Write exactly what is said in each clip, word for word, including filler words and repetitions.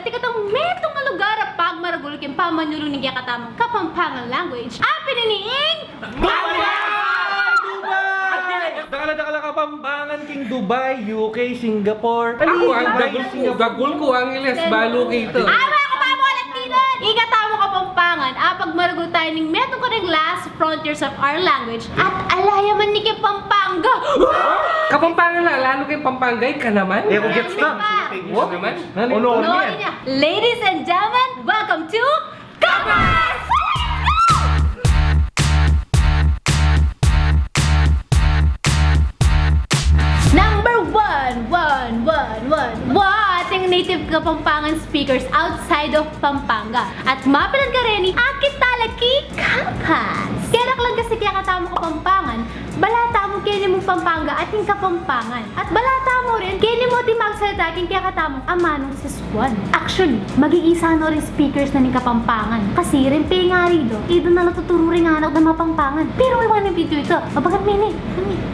Tikatang metung a lugar a pagmaragul king pamanyulung ning kekatamung Kapampangan language, a pinili ing Dubai! Dubai! Dakal a dakal a Kapampangan king Dubai, U K, Singapore. Aku, ang Dubai, dagul ku, Singapore. Dagul ku, Angeles, balu kita. Awa ku pa, walang tinan! Ing kekatamung Kapampangan a pagmaragul tamu ning metung karing last frontiers of our language. At ala ya man ni king Pampanga. Kapampangan la, lalu king Pampanga, ika naman? E ku gets na. Wa naman? Nanu? Ono, ono yan? Ladies and gentlemen, welcome to Kapas! Number one, one, one, one. Wa, ating native Kapampangan speakers outside of Pampanga. At mapilan kareni, akit tala king Kapas. Keraklan kasi king kekatamung Kapampangan, bala tamu keni mung Pampanga ating Kapampangan. At bala tamu rin, keni mu ating magsalita king kekatamung amanung sisuan. Actually, maging isa no ring speakers na ning Kapampangan. Kasi ring pengari da, ida na la tuturu ring anak da mapampangan. Pero wala nang pito ita. Abagan mini.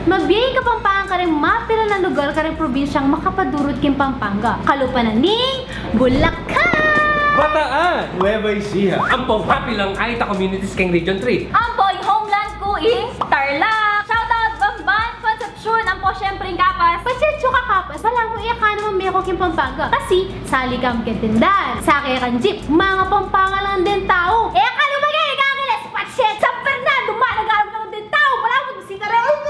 Mabie ing Kapampangan karing mapilan a lugar karing probinsyang makapadurut king Pampanga. Kalupa na ning Bulacan! Bataan! Nueva Ecija! Ampong mapilan a ita communities king Region three. Ampo ing homeland ku ing Tarlac! Shoutout Bamban, Concepcion, ampo siyempre ing Kapas. Patse ka Kapas, ala mu e ka naman meko king Pampanga. Kasi, sali kang ketindahan, sake kang jeep, mga Pampanga lang ding tau. E ka lumagay, Angeles, patse, San Fernando, Malaga lang ding tau. Wala mu si Tarlac.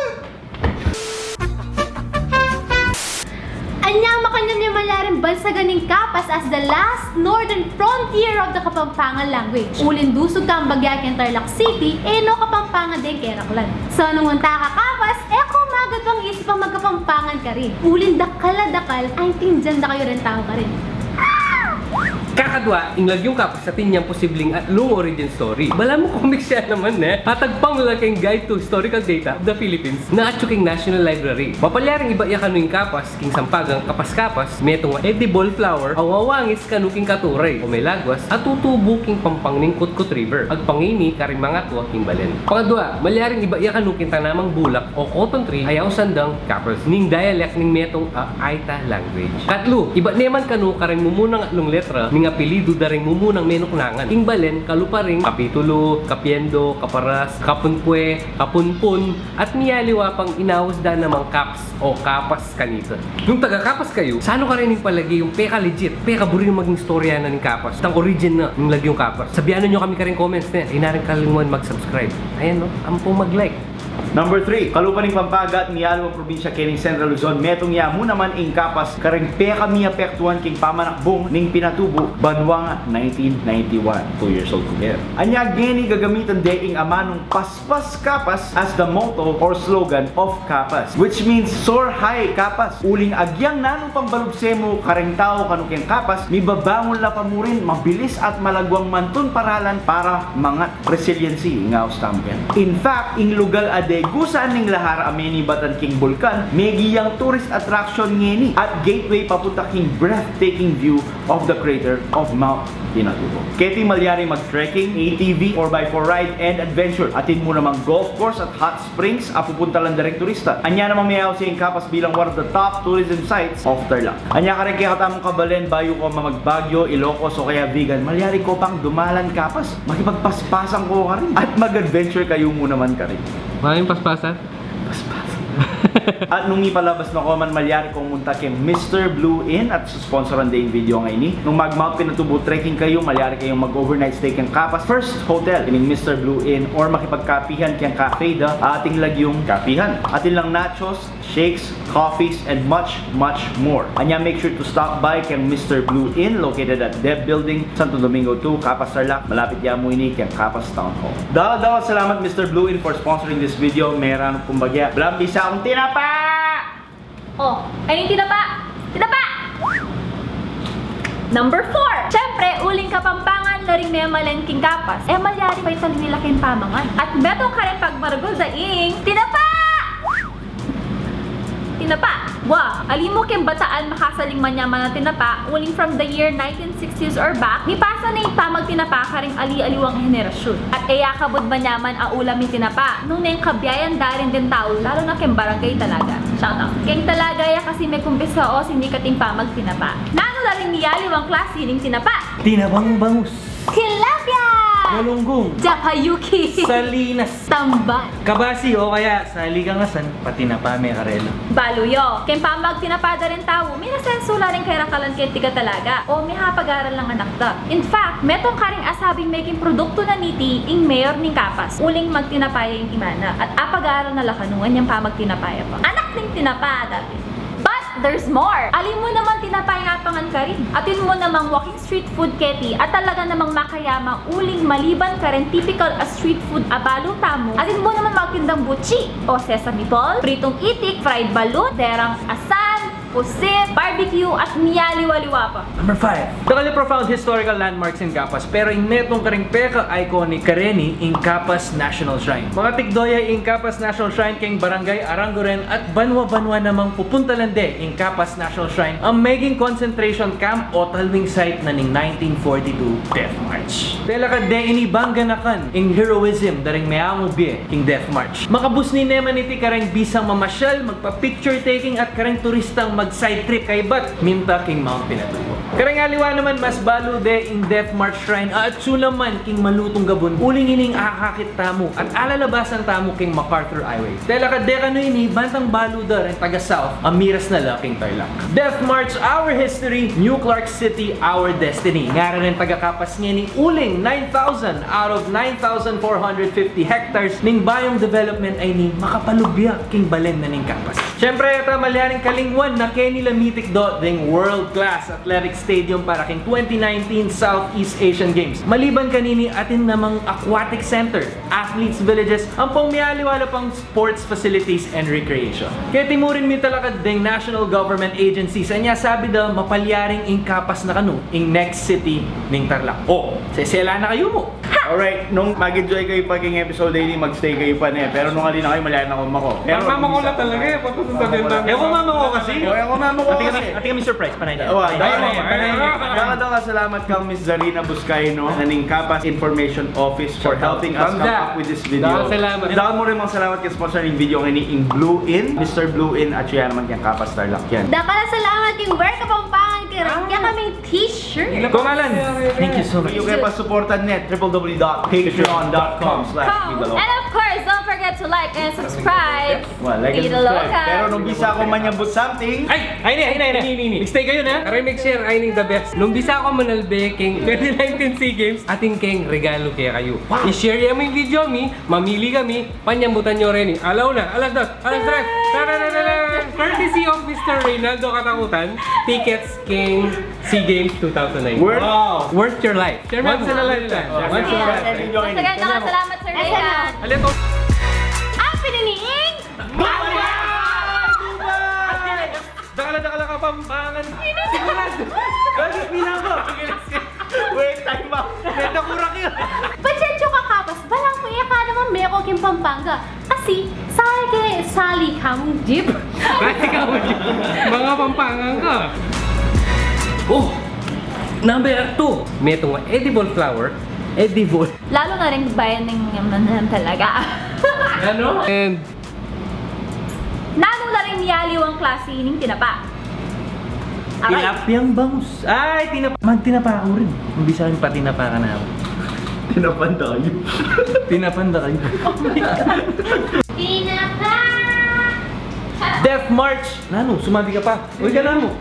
Anya makanyan ya malyaring bansagan ing Kapas as the last northern frontier of the Kapampangan language. Uling dusug kang bagya king Tarlac City, e no Kapampangan deng keraklan. So nung munta ka Kapas, e ku magad pang isip a magkapampangan karin. Uling dakal a dakal a intindian da kayu reng tau karin. Kakadwa, ing lagyung Kapas atin yang posibleng atlung origin story. Balamu comics ya naman, e. Atagpang la king Guide to Historical Data of the Philippines na atyu king National Library. Mapalyaring ibat ya kanu ing kapas king sampagang kapas-kapas, metung a edible flower a wawangis kanu king katuray o melagwas a tutubu king pampang ning Kutkut River. Agpang ini karing mangatua king balen. Pangadwa, malyaring ibat ya kanu king tanamang bulak o cotton tree a ausan dang kapas, ning dialect ning metung a Aita language. Katlu, ibat ne man kanu karing mumunang atlung letra ning apelyidu da ring mumunang menuknangan king balen, kalupa ring Kapitulu, Kapiendo, Kaparas, Kapunpue, Kapunpun, at miyaliwa pang inaus da namang Kaps o Kapas kanita. Nung taga-Kapas kayu, sanu karin ing palage yung peka-legit, peka-buri yung maging istorya na ning Kapas, tang origin na ning lagyung Kapas? Sabian yu kami karing comments ne. E na rin kalimwan mag-subscribe. Ayan, no? Ampong mag-like. Number three, kalupa ning Pampanga at miyaliwang probinsya kening Central Luzon, metung ya mu naman ing Kapas karing peka-miyapektuan king pamanakbung ning pinatubu banwang nineteen ninety-one. Two years old ku ngeni. Anya ngeni gagamitan de ing amanung paspas kapas as the motto or slogan of Kapas, which means soar high Kapas. Uling agyang nanu pang balubse mu karing tau kanu keng Kapas, mibabangun la pa mu rin mabilis at malagwang mantun paralan para mangat. Resiliency, ngaus tamu yan. In fact, ing lugal a degusan ning lahar a menibatan king bulkan, meging tourist attraction ngeni at gateway papunta king breathtaking view of the crater of Mount Pinatubo. Keti malyari mag-trekking, A T V, four by four ride, and adventure. Atin mu namang golf course at hot springs a pupuntalan da ring turista. Anya namang meaus ya ing Kapas bilang one of the top tourism sites of Tarlac. Anya karing kekatamung kabalen, bayu ko ma mag-Baguio, Ilocos, o kaya Vigan, malyari ko pang dumalan Kapas. Makipagpaspasan ko karin. At mag-adventure kayu mu naman karin. Maraming paspasan? Paspasan. At nung mipalabas na ko man, malyari kong munta keng Mister Blue Inn at sponsoran de ing video a ngeni. Nung mag-Mount Pinatubo trekking kayu, malyari kayung mag-overnight stay keng Kapas First Hotel, ining Mister Blue Inn, or makipagkapihan keng cafe da, atin lagyung kapihan. Atin lang nachos, shakes, coffees, and much, much more. Anya, make sure to stop by keng Mister Blue Inn, located at Deb Building, Santo Domingo two, Kapas, Tarlac. Malapit ya mu ini keng Kapas Town Hall. Dawat-dawat salamat, Mister Blue Inn, for sponsoring this video. Meran kung bagya. Blam, bisa akong tinapa! O, ay, tinapa! Tinapa! Number four. Siyempre, uling Kapampangan la ring memalen king Kapas, e malyari pa italing nila king pamangan. At metung karing pagmaragul da ing tinapa! Tinapa, Wa, ali mu keng Bataan makasaling manyaman a tinapa, uling from the year nineteen sixties or back, mipasa ne ing pamagtinapa karing ali-aliwang henerasyun. At e ya kabud manyaman a ulam ing tinapa, nune kabiayan da rin deng tau, lalu na keng barangay talaga. Shout out. Keng talaga ya kasi mekumpisa o sinikat ing pamagtinapa. Nanu la ring mialiwang klasi ning tinapa? Tinapang bangus. Tilapia! Galunggong. Japayuki. Salinas. Tamban. Kabasi o kaya saligang asan, patinapa me karela. Balu yu. Keng pamagtinapa da ring tau, mirasensu la ring kerakalan keng tiga-Talaga o mihapag-aral nang anak da. In fact, metung karing asabing meging produktu na niti ing mayor ning Capas uling magtinapa ya ing ima na at apag-aral na la kanu nganyang pamagtinapa ya pa. Anak ning tinapa, dati. But there's more! Ali mu namang tinapa ing apangan karin. Atin mu namang walking street food keti a talaga namang makayama uling maliban karing typical a street food a balu tamu, atin mu namang magtindang butsi o sesame ball, pritong itik, fried balut, derang asan, pusit, barbecue, at mialiwa-liwa pa. Number five. Dakal a profound historical landmarks ing Capas, pero ing metung karing peka-iconic kareni ing Capas National Shrine. Makatikdo ya ing Capas National Shrine keng Barangay Aranguren at banwa-banwa namang pupuntalan de ing Capas National Shrine a meging concentration camp o talwing site na ning nineteen forty-two Death March. Telakad de ini bang ganakan ing heroism da ring meamu bie king Death March. Makabus ne naman iti kareng bisang mamasyal, magpa-picture taking at kareng turistang mag-side trip kaybat minta king Mount Pinatubo. Kareng aliwa naman, mas balu de ing Death March Shrine a atsu naman king malutung gabun uling ining akakit tamu at alalabasan tamu king MacArthur Highway. Telakad de kanu ini bantang balu da reng taga-South a miras na la king Tarlac. Death March, our history, New Clark City, our destiny. Ngara reng taga-Capas ngeni uling nine thousand out of nine thousand four hundred fifty hectares ning bayung development a ini makapalubya king balen na ning Capas. Siyempre, e ta malyaning kalingwan na keni la mitikdo deng world-class athletic stadium para king twenty nineteen Southeast Asian Games. Maliban kanini, atin namang aquatic center, athletes' villages, ampong mialiwa la pang sports facilities and recreation. Keti mu rin mitalakad deng national government agencies a nya sabi da mapalyaring ing Capas na kanu ing next city ning Tarlac. O, sesela na kayu mu. Alright, nung mag-enjoy kayu pa king episode a ini, mag-stay kayu pa ne. Pero nung ali na kayu, malyaring mako. Pero mama ko na talaga e. Paano sasabihin na? E, kung mama ko kasi. O, e, kung mama ko kasi. Atin kami surprise, panay na. Ay, ay, ay, ay. Dakal a salamat kang Miss Zarina Buscaino, no, na ning Capas Information Office for helping us come up with this video. Dakal a salamat. Dakal mu rin mang salamat kang sponsor ning video ngeni, ing Blue Inn, Mister Blue Inn, at siya naman keng Capas Tarlac yan. Dakal a salamat king Wear Kapampangan, keng Rek Yakaming T-shirt. Kung Alan. Thank you so much. You can pa suporta ne, triple W dot patreon dot com slash Viva Local. And of course, don't forget to like and subscribe. Well, like and subscribe. Pero nung bisa ko manyambut something. Ay! Ay, ini, ay, ini, ay, ini. Ini, ini. Mag-stay kayu na. Aray, mag-share, ay, ini the best. Nung bisa ko manalbe king twenty nineteen SEA Games, atin keng regalu kekayu. Wow. I-share ya mu ing video mi, mamili kami, panyambutan yu reni. Alaw na, alas dos, alas tres. Courtesy of Mister Reynaldo Katakutan, tickets king SEA Games two thousand nine. Worth? Wow. Worth your life. Once in a lifetime. Once in a lifetime. Once again, dakal a salamat, Sir Reynald. Alin to? Ang pininiing Dakal a, dakal a Kapampangan. Sigurado. Bakit pinako? Wait, time out. Neta, kurak yun. Pasyensya ka, Kapas. Balang ku e ka naman meko king Pampanga. Kasi, sali ke, sali ka mung jeep. Sali ka mung jeep. Mga Pampangan ka. Oh! Number two. Metung a edible flower. Edible. Lalu na rin bayan ning, ng, ng, ng talaga. Ano? And Nanu la ring mialiwang klasi ning tinapa? Aray. Tilapyang bangus. Ay, tinapa. Magtinapa ku rin. Nung bisa kung patinapa ka na ku. Tinapan da kayu. Tinapan da kayu. Tinapa! Death March! Nanu, sumabi ka pa. Uy, ka nanu.